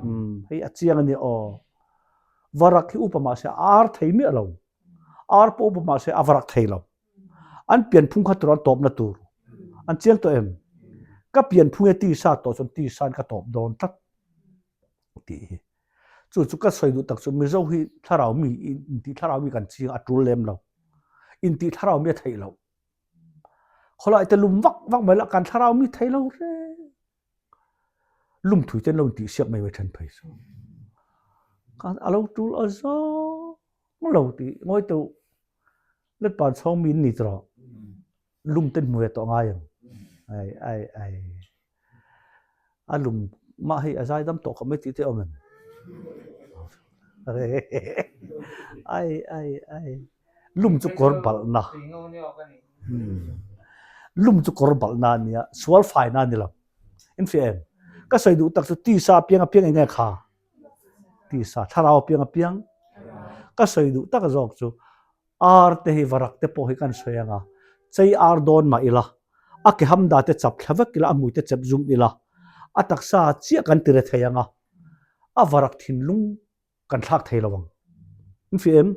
Speaker 1: Umm hei a chiang a nia aw. Varak hi upa mahse a ar thei miah lo. Ar pawh upa mahse a varak thei lo. An pianphung kha tur an tawpna tur. An chiang tawh em? Ka pianphung hi tisa tawh chuan tisain ka tawp dawn tlat tih hi. Chu chu ka sawi duh tak chu Mizo hi thlarau mi intih thlarau mi kan chiang a tul lem lo. Intih thlarau mi a theih loh. Khawlai te lum vak vak mai la kan thlarau mi thei lo reng. Lum thui ten lo intih siak mai mai then phei chu. Kan a lo tul a zawng lo ti ngawi teuh let pan chhawng mi in ni tawh lum ten hmu ve tawh ngai ang. Ai ai ai. A lum mah hei a zaidam tawh khawp mai tih te a awm em? Ai ai ai. Lum chu kawr balhna. Lum chu kawr balhna a nia, sual faina a ni lo. In hria em? Ka sawi duh tak chu tisa apiang apiang eng nge kha? Tisa, thlarau apiang apiang. Ka sawi duh tak zawk chu Ar te hi varak te pawh hi kan sawi ang a, chei ar dawn mah ila, a ke hamda te chap thla vek ila, a hmui te chep zum ila, a taksa chiah kan ti re thei ang a, a varak thinlung kan thlak thei lo ang. In hria em?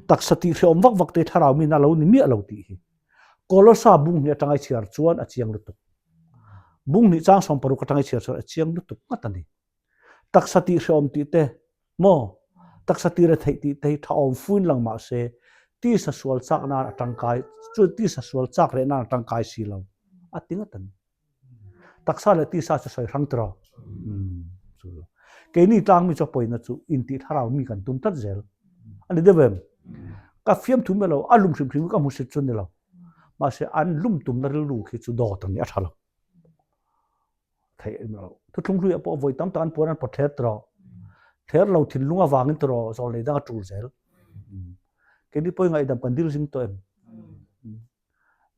Speaker 1: Taksa tih hrehawm vak vak te hi thlarau min a lo ni miah lo tih hi. Kolosa bung hnih atanga i chhiar chuan a chiang lutuk. Bung hnih chang 60 atanga i chhiar chuan a chiang lutuk ngat a ni. Taksa tih hrehawm tih te, maw? Taksa tih retheih tih te hi tha awm fuin lang mah se, tisa sual chak nan a tangkai, chu tisa sual chak reh nan a tangkai si lo, a ti ngat a ni. Taksa leh tisa chu sawi hrang tiraw? Umm, chu lo. Keini tlangmi chu a pawina chu intih thlarau mi kan tum tlat zel. A ni deuh em? Ka fiamthu miah lo, a lum hrim hrim hi ka hmusit chu a ni lo. Mahse, an lum tumna rilru khi chu dawt a ni, a tha lo. Theih a ni lo. Thuthlung hluiah pawh vawi tam tak an puan an pawt thler tawh. Thler lo thinlung avangin tawh zawl nei dang a tul zel. Keini pawhin ngaihdam kan dil zing tawh em?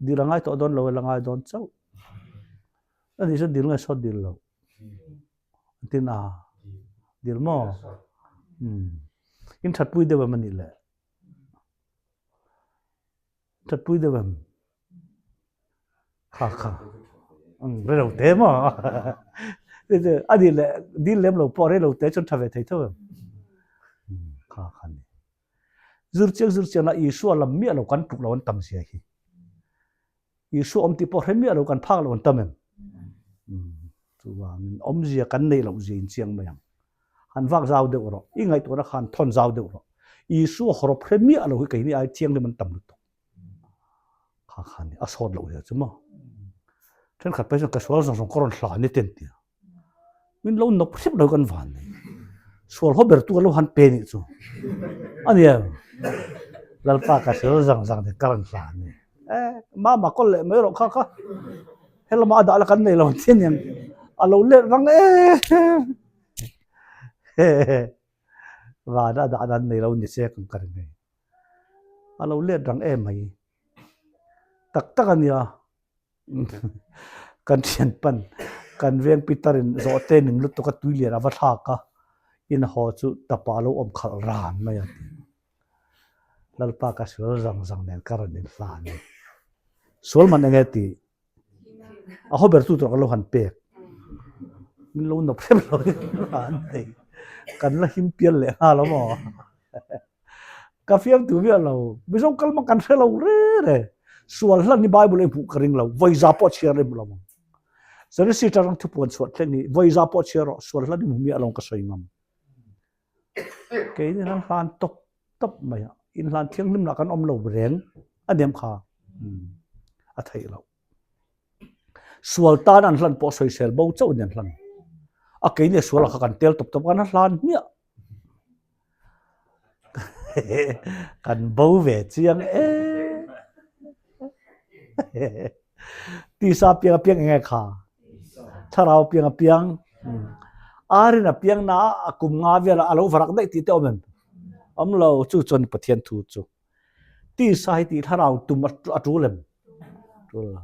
Speaker 1: Dil a ngai tawh dawn lo e, la ngai dawn chauh. Ani chuan dil nge sawt dil lo? An tin a, dil maw? In thatpui deuh em a nih le? Thatpui deuh em? Kha kha. Rei lo te maw? A dil leh dil lem lo pawh rei lo te chuan tha ve thei tho em? Kha kha ni. Zir chiang zir chiang la Isua lam miah lo kan tluk lo an tam zia hi. Isua awm tih pawh hre miah lo kan phak lo an tam em? Chuvangin awmzia kan neih loh zia in chiang mai ang. Han vak zau deuh rawh. I ngaihtuahna khan thawn zau deuh rawh. Isua hawrawp hre miah lo hi keini ai thianghlim an tam lutuk. Kha khan a sawt loh zia chu maw. Thenkhat phei chuan ka sual zawng zawng ka rawn hlan ni ten tia. Min lo nawp hrep lo kan van nei. Sual haw ber tu kan lo han pe nih chu. A ni em? Lalpa ka sual zawng zawng te ka rawn hlan ni. Eh, mama kawl leh mai rawh kha kha. Helama a dah la kan nei lo che niang. A lo let rang em. Van a dah dan nei lo ni se kan ka ring hei. A lo let rang em mai. Tak tak a nia. Kan thian pan, kan veng Peter in zawhte ning lutuk a tui lian a va thlak a, in haw chu tapa lo awm khalh ran mai a ti. Lalpa ka sual zang zang nen ka rawn inhlan a ni. Sual man enge tih a haw ber tu tur ka lo han pek. Min lo nawp hrep lo an nei. Kan la him pial leh nghal a maw. Ka fiamtu miah lo. Mizo kal hmang kan hre lo re re. Sual hlan hi Bible a hmuh ka ring lo. Vawiza pawh chhiar leh hmu lo ang. Genesis atang thupuan chhuah thleng hi vawiza pawh chhiar rawh sual hlan hi hmu miah lo ka sawi ngam. Keini han hlan tawp tawp mai a. Inhlan thianghlim lah kan awm lo reng a niam kha. A theih loh. Sual tan an hlan pawh sawisel bo chauh in an hlan. A keini a sual ah kha kan tel tawp tawp kan hlan hmiah. Kan bo ve chiang e. Tisa piang a piang enge kha. Thlarau piang a piang. Arin a piang na a kum nga vel a lo varak daih tih te awm em? Awm lo, chu chuan Pathian thu chu. Tisa hi tih thlarau tum a tul em? Tul lo.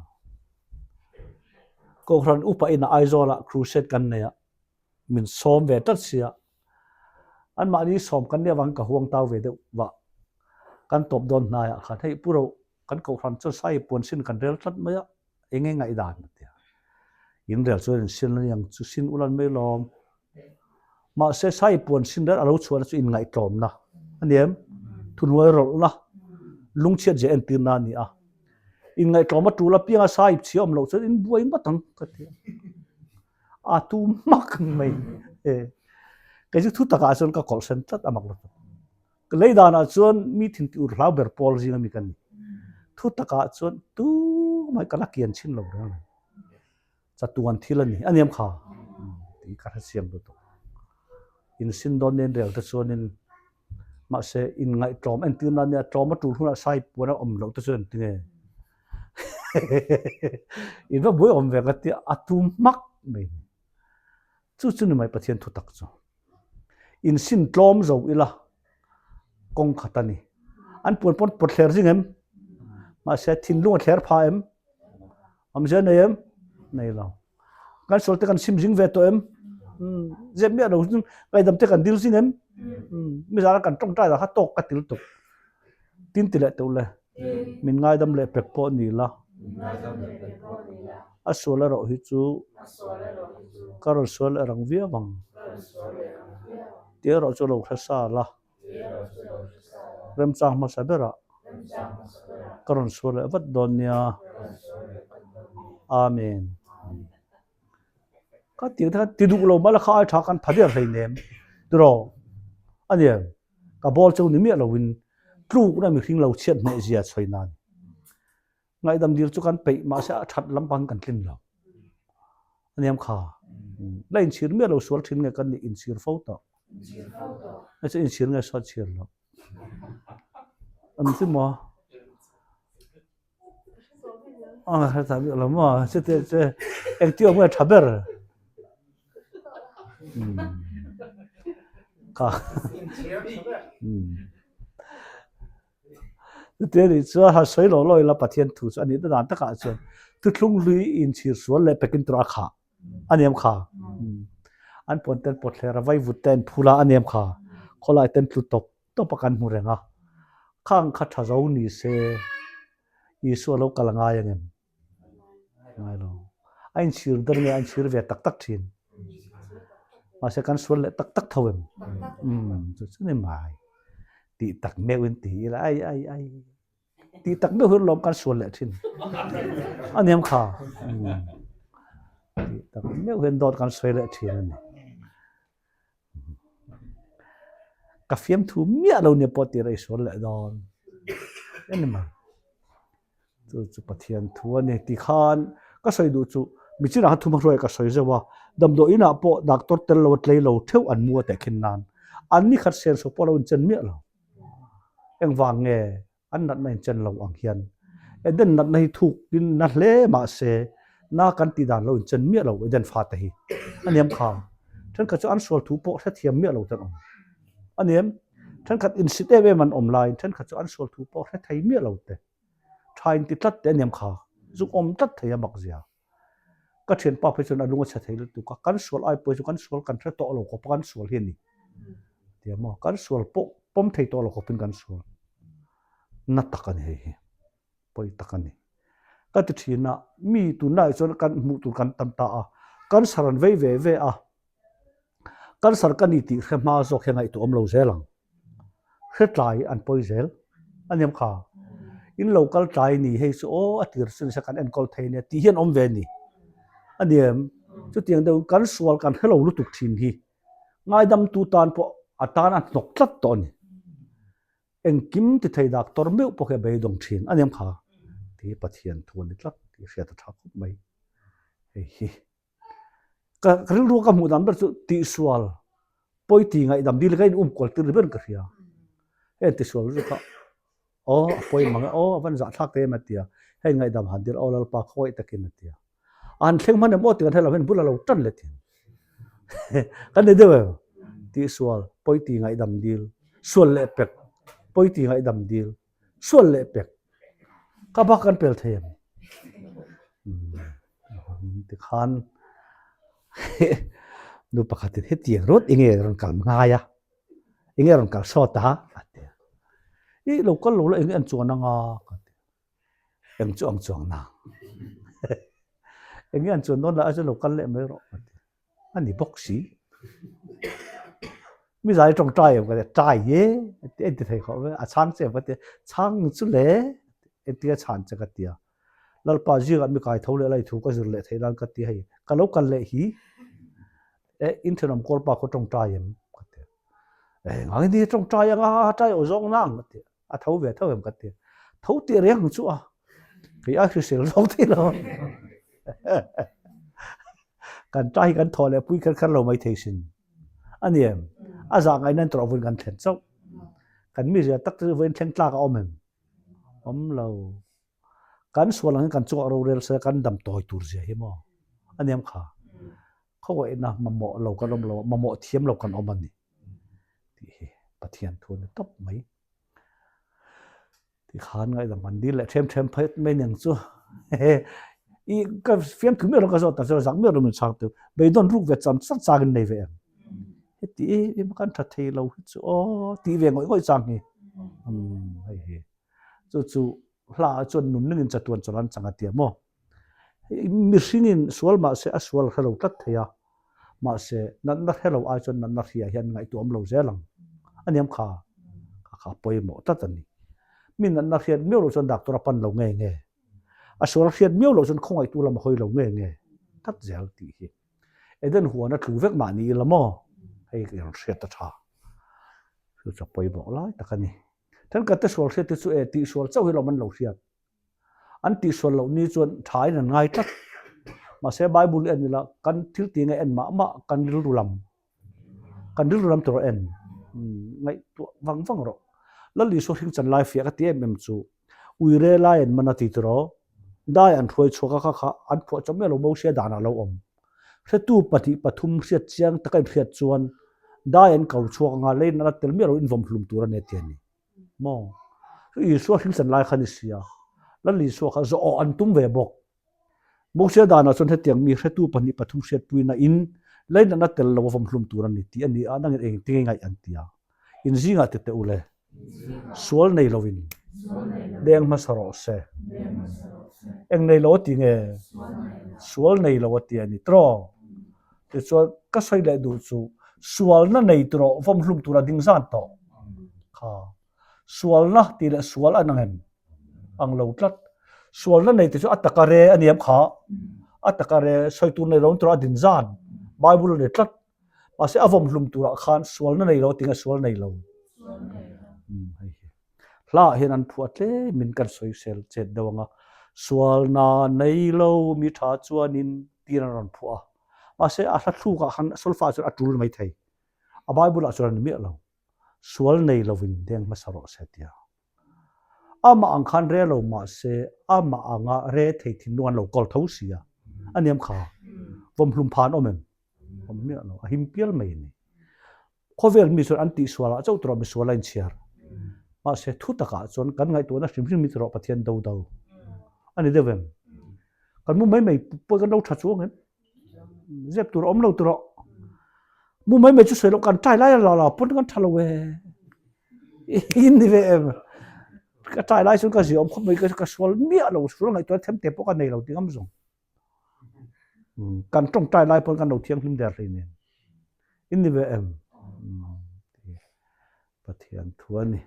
Speaker 1: Kohhran upa in Aizawl ah crusade kan nei a, min sawm ve tlat sia. Anmahni sawm kan nih avangin ka huang tau ve deuh vah. Kan tawp dawn hnaiah khan hei pu ro kan kohhran chuan sai puan sin kan rel tlat mai a, eng nge ngaihdan a tia. In rel chuan in sin aniang chu sin ulan mai lawm. Mahse sai puan sin rel a lo chhuahna chu inngaihtlawmna a ni em? Thuhnuai rawlhna, lungchhiat zia entirna a ni a. Inngaihtlawm a tul apianga sai chhia awm loh chuan in buai ngawt ang ka ti a. A tu hmak mai e. Kei chu thu takah chuan ka kawlh sen tlat a mak lutuk. Ka lei danah chuan mi thin ti ur hlau ber pawl zinga mi ka ni. Thu takah chuan tumah ka la kian chhin lo reng reng. Chatuan thil a ni. A niam kha tih ka hre siam lutuk. Insin dawn nen rel te chuanin mahse inngaihtlawm entir nan nia tlawm a tul hunah sai puan a awm loh te chuan tinge in va buai awm ve ka tia a tum hmak mai ni. Chu chu ni mai Pathian thutak chu. Insin tlawm zo ila kawng khat a ni. An puan pawn pawt thler zing em? Mahse thinlung a thler pha em? Awmzia nei em? Nei lo. Kan sual te kan sim zing ve tawh em? Zep miah lo ngaidam te kan dil zing em? Mizara kan tawngtai lah kha tawk ka til tuk. Tin ti leh teuh le. Min ngaidam leh pek pawh ni la. A sual erawh hi chu ka rawn sual leh rang viau ang. Tih erawh chu lo hre sa la. Remchang hmasa berah ka rawn sual leh vat dawn nia. Amen. Ka tih kha ti duh lo mah la kha ai tha khan pha der hleinem tiraw a ni em? Ka bawl chu ni miah loin tlukna mihring lo chhiat hneh zia chhawi nan ngaihdam dil chu kan peih mahse a that lampang kan tlin lo a ni em kha? La inchhir miah lo sual thin nge kan nih inchhir fo tawh? Hei chu inchhir nge sual chhir lo an ti maw? A hre ta bik lo maw? Chute che engti awm nge tha ber? Ka Chute nih chuan han sawi lo lo ila Pathian thu chu a nih na dan takah chuan thuthlung hlui inchhir sual leh pekin tur a khah a niam kha. An puan ten pawthlera vaivut te an phul a a niam kha. Khawlai ten tlu tawp tawp a kan hmu reng a, khang kha tha zo ni se Isua lo kal a ngai angem? Ngai lo. A inchhir der nge a inchhir ve tak tak thin? Mahse kan sual leh tak tak tho em? Umm chu chu ni mai. Tih tak meuh in ti ila ai ai ai. Tih tak meuh hi lawm kan sual leh thin. A niam kha. Umm. Tih tak meuh hian dawt kan sawi leh thin a ni. Ka fiamthu miah lo nia pawh tir a i sual leh dawn en mai. Chu chu Pathian thu a ni ti khan ka sawi duh chu michinah khan thumhma hruai ka sawi zeuh a, damdawi inah pawh doctor tel lo a tlei lo theuh an mu a teh khin nan an ni khat senso pawh lo inchen miah lo. Engvang nge An natna inchen lo ang hian Eden natna hi thuk in na hle mah se na kan tih dan lo inchen miah lo Eden fate hi a niam kha. Thenkhat chu an sual thu pawh hrethiam miah lo ten awm a niam. Thenkhat insit em em an awm laiin thenkhat chu an sual thu pawh hre thei miah lo te tha in ti tlat te a niam kha. Zuk awm tlat thei a mak zia. Ka thianpa phei chuan a lung a chhe thei lutuk a, kan sual ai pawh hi chu kan sual kan hre tawh lo khawp a kan sual hi a ni. Tia maw? Kan sual pawh pawm thei tawh lo khawpin kan sual. Na tak a ni hei hi. Pawi tak a ni. Ka ti thin a, mi tunlaiah chuan kan hmuh tur kan tam ta a, cancer an vei ve ve a, cancer ka ni tih hre hma zawk hian ngaihtuah awm lo zel ang. Hre tlai an pawi zel a niam kha. In lo kal tlai ni hei chu aw a tir chu nise kan enkawl thei nia tih hian awm ve a ni. A ni em? Chutiang deuhin kan sual kan hre lo lutuk thin hi ngaidamtu tan pawh a tan a hnawk tlat tawh a ni. Engkim ti thei doctor meuh pawh khi a beidawng thin a niam kha tih hi Pathian thu a ni tlat tih hriat a tha khawp mai. Hei hi ka rilru ka hmuh dan ber chu tihsual pawi ti ngaihdam dil ka in um kual tir ber ka hria. Heng tisual chu kha aw a pawi mang e aw a van zahthlak te em a tia hei ngaihdam han dil aw Lalpa khawngaih takin a tia. A han thleng hman em aw tih kan hre lo hian bul a lo tan leh thin. Kan ni deuh em? Tihsual, pawi ti ngaihdam dil, sual leh pek, pawi ti ngaihdam dil, sual leh pek. Ka bak kan pel thei em? Tikhan nu pakhatin hetiang rawt enge rawn kal ngai a, enge rawn kal sawt a a ti a. I lo kal lo la enge an chuan anga ka ti a. Eng chu ang chuang nang. Enge an chuan dawn la a chu lo kal leh mai rawh ka ti a. A ni bawk si. Mi zai tawng tai em ka ti a, tai e a ti thei khawp mai a, a chhang che em ka ti a, chhang chu le engtin a chhan che ka ti a. Lalpa zingah mi kai tho leh lai thu ka zir leh theih nan ka ti hei, ka lo kal leh hi e in thenawm kawlpa khaw tawngtai em ka ti a. Engangin hi tawngtai anga tai aw zawng nang ka ti a. A tho ve tho em ka ti. Tho tih reng ang chu a. Kei a hrisel zawk thei lo. Kan ta hi kan thaw leh pui kher kher lo mai thei sin. A ni em? A zah ngaih nan tawrh vawiin kan thlen chauh. Kan mizia tak te chu vawiin thleng tlak a awm em? Awm lo. Kan sual ang hi kan chungah rorel se kan dam tawi tur zia hi maw? A ni em kha? Khawngaihna mamawh lo kan awm lo a, mamawh thiam lo kan awm a ni tih hi Pathian thu a ni tawp mai. Tikhan ngaihdam kan dil leh ṭhem ṭhem phei mai nen chu i ka fiamthu miah lo ka zawt ta chu zak miah lo min chhang teuh beidawn ruk ve cham chang chang in nei ve em heti em kan ṭha thei lo hi chu aw tih ve ngawih ngawih chang hi umm hei hi chu chu hla ah chuan nun ningin chatuan chawlh an chang a tia maw. Mihringin sual mahse a sual hre lo tlat thei a, mahse natna hre lo ai chuan natna hria hian ngaihtuah awm lo zel ang. A niam kha, kha kha a pawimawh tlat a ni. Mi natna hriat miau loh chuan doctor a pan lo nge nge, a sual hriat miau loh chuan khawngaihtu lam a hawi lo nge nge tlat zel tih hi Eden huan a tlu vek mah ni ila maw? Hei i rawn hriat a tha. Chu chu a pawimawh lai tak a ni. Thenkhat te sual hriat te chu e tihsual chauh hi lawm an lo hriat. An tihsual loh ni chuan thain an ngai tlat. Mahse Bible en ila kan thil tih nge en mah mah kan rilru lam kan rilru lam tur a en ngaihtuah vang vang rawh. Lal Isua hring chan lai fiah ka ti em em chu uire lai an man a ti tiraw dai an hruai chhuak a kha kha an phuah chawp miah lo Mosia danah a lo awm. Hretu pahnih pathum hriat chiang taka inhriat chuan dai an ko chhuak anga lei nana tel miah lo invawm hlum tur a ni a ti a ni. Maw? Chu Isua hringsan lai kha ni sia. Lal Isua kha zawh an tum ve bawk. Mosia danah chuan hetiang mi hretu pahnih pathum hriatpuina in leinatna tel lo a vawm hlum tur a ni tih a ni a, nangin engtin nge ngaih an ti a. In zingah ti teh u le. Sual nei lovin deng hmasa rawh se. Eng nei lo a ti nge? Sual nei lo a ti a ni tiraw? Tichuan ka sawi leh duh chu sualna nei tawh vawmhlum tura ding zan tawh kha sualna tih leh sual an ang em? Ang lo tlat. Sualna nei te chu a taka re a ni em kha? A taka re sawi tur nei lo tura a din zan Bible a ni tlat. Mahse a vawmhlum turah khan sualna nei lo tinge sual nei lo. Hei hi. Hla ah hian an phuah tlem in kan sawi sel chet deuh ang a, Sualna nei lo mi tha chuanin tiin an rawn phuah a. Mahse a hla thluk ah khan solfa ah chuan a tul mai thei. A Bible ah chuan a ni miah lo. Sual nei lovin deng hmasa rawh se tia. Amah ang khan re lo mahse amah anga re thei thinlung an lo kawl tho si a. A niam kha. Vawmhlum pha an awm em? Awm miah lo. A him pial mai a ni. Khawvel mi chuan an tihsual ah chauh tawh misual a inchhiar. Mahse thu takah chuan kan ngaihtuahna hrim hrim hi tawh Pathian do do a ni deuh em? Kan mu mai mai pawh kan lo tha chuang em? Zep tur a awm lo tawh. Mu mai mai chu sawi loh kan tai lai a la la pawn kan tha lo e. In ni ve em? Ka tai lai chuan ka ziah awm khawp mai ka sual miah lo sual ngaihtuahna them te pawh ka nei lo ti ngam zawng. Kan tawngtai lai pawn kan lo thianghlim der hlei nen. In ni ve em? Pathian thu a ni.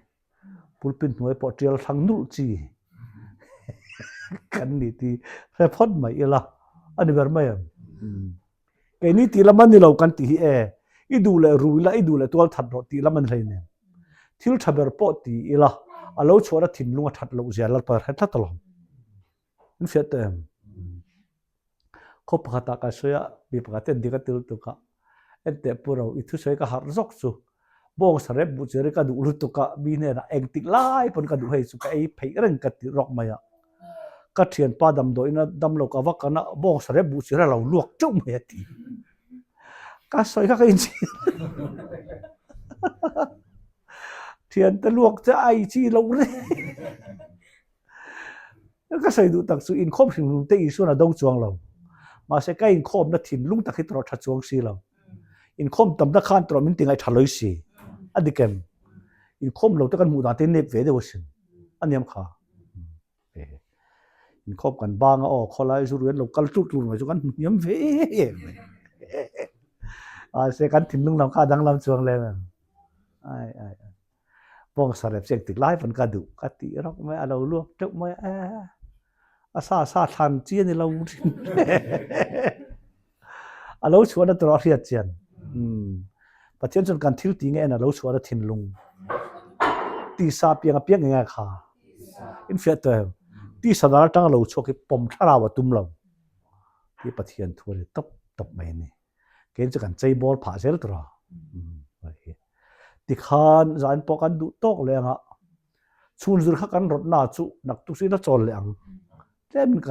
Speaker 1: Pulpit hnuai pawh tial thlang nulh chi kan ni ti hre phawt mai ila a ni ber mai em? Keini tih lam a ni lo kan tih hi e, i duh leh ru ila, i duh leh tual that rawh tih lam a ni hlei nen. Thil tha ber pawh ti ila, a lo chhuahna thinlung a that loh zia Lalpa hre tlat alawm. An hriat tawh em? Khaw pakhatah ka sawi a, mi pakhat hian dik a ti lutuk a, enteh pu ro, i thusawi ka harh zawk chu bawng sarep buh chi ri ka duh lutuk a, mi hnenah engtik lai pawn ka duh hei chu ka ei pheih reng ka ti rawk mai a. Ka thianpa damdawiin a damlo ka va kan a, bawng sarep buh chir a lo luak teuh mai a ti. Ka sawi kha ka inchhir. Thiante luak che a ei chi lo reng. Ka sawi duh tak chu inkhawm hrim hrim te Isuan a do chuang lo. Mahse ka inkhawmna thinlung tak hi tawrh tha chuang si lo. Inkhawm tamna khan tawrh min ti ngaih tha loi si. A dik em? Inkhawm lo te kan hmuh dan te nep ve deuh asin. A niam kha. Inkhawm kan bang a aw khawlai zu ruian lo kal tlut tlut mai chu kan hmu hniam ve em mai. Mahse kan thinlung lam kha a danglam chuang lem em. Ai ai ai. Bawng sarep chu engtik lai pawn ka duh ka tih rawk mai a lo luak teuh mai a a sa sa thlan chi a ni lo a lo chhuahna tur a hriat chian umm Pathian chuan kan thil tih nge en a lo chhuahna thinlung tisa piang a piang eng kha in fiah tawh em tisa dar atang a lo chhuak hi pawm thlarau a tum lo hi Pathian thu a ni tawp tawp mai a ni. Kei chu kan chei bawr phah zel tur a. Tikhan zan pawh kan duh tawk leh anga chhun zir kha kan rawtna chu naktuk chu ila chawl leh ang. Tlemin ka la.